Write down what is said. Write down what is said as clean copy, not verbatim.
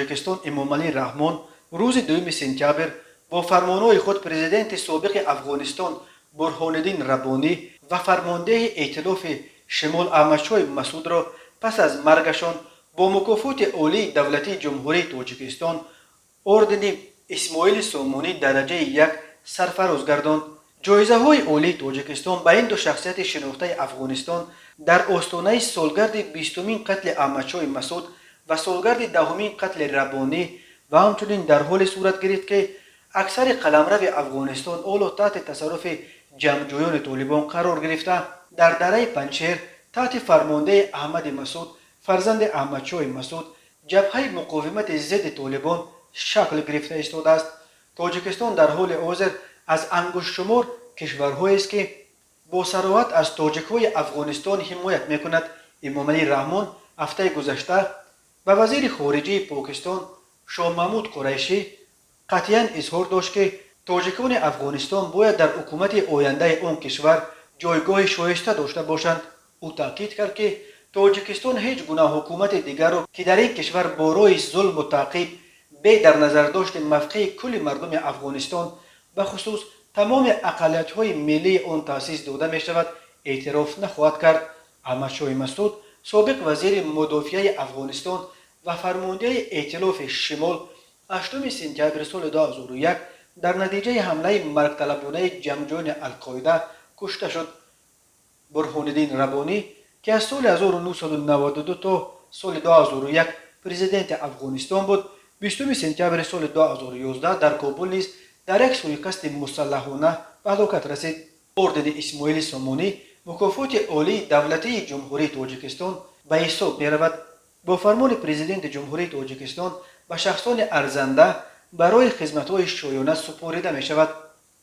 Тоҷикистон Эмомалӣ Раҳмон рӯзи 2 сентябр бо фармонҳои худ президенти собиқи Афғонистон Бурҳониддин Раббонӣ ва фармондеҳи Эътилофи Шимол Аҳмадшоҳи Масудро пас аз маргашон бо мукофоти олии давлатии Ҷумҳурии Тоҷикистон, ордени Исмоили Сомонӣ дараҷаи як, сарфароз гардонд. Ҷоизаҳои олии Тоҷикистон ба ин ду шахсияти шинохтаи Афғонистон дар остонаи солгарди 20-умин қатли Аҳмадшоҳи Масуд ва солгарди 10-умин қатли Раббонӣ ва ҳамчунин дар ҳоле сурат гирифт, ки аксари қаламрави Афғонистон ҳоло таҳти тасарруфи ҷангҷӯёни Толибон қарор гирифта, дар дараи Панҷшер таҳти фармондеҳи Аҳмади Масуд, фарзанди Аҳмадшоҳи Масуд, ҷабҳаи муқовимати зидди Толибон шакл гирифта истодааст. Тоҷикистон дар ҳоли ҳозир аз ангуштшумор кишварҳоест, ки бо сароҳат аз тоҷикҳои Афғонистон ҳимоят мекунад. Эмомалӣ Раҳмон ҳафтаи гузашта ба вазири хориҷии Покистон Шоҳ Маҳмуд Қурайшӣ қатъиян изҳор дошт, ки тоҷикони Афғонистон бояд дар ҳукумати ояндаи он кишвар ҷойгоҳи шоиста дошта бошанд. Ӯ таъкид кард, ки Тоҷикистон ҳеҷ гуна ҳукумати дигарро, ки дар ин кишвар бо роҳи зулму таъқиб, бе дар назардошти мавқеи кулли мардуми Афғонистон, бахусус тамоми ақаллиятҳои миллии он, таъсис дода мешавад, эътироф нахоҳад кард. Аҳмадшоҳи Масуд, собиқ вазири мудофиаи Афғонистон ва фармондеҳи Эътилофи Шимол, 8 сентябри соли 2001 дар натиҷаи ҳамлаи маргталабонаи ҷангҷӯёни Алқоида кушта шуд. Бурҳониддин Раббонӣ, ки аз соли 1992 то соли 2001 президенти Афғонистон буд, 20 сентябри соли 2011 дар Кобул низ дар як суиқасди мусаллаҳона ба ҳалокат расид. Ордени Исмоили Сомонӣ мукофоти олии давлатии Ҷумҳурии Тоҷикистон ба ҳисоб меравад. Бо фармони Президенти Ҷумҳурии Тоҷикистон ба шахсони арзанда барои хизматҳои шоёна супорида мешавад.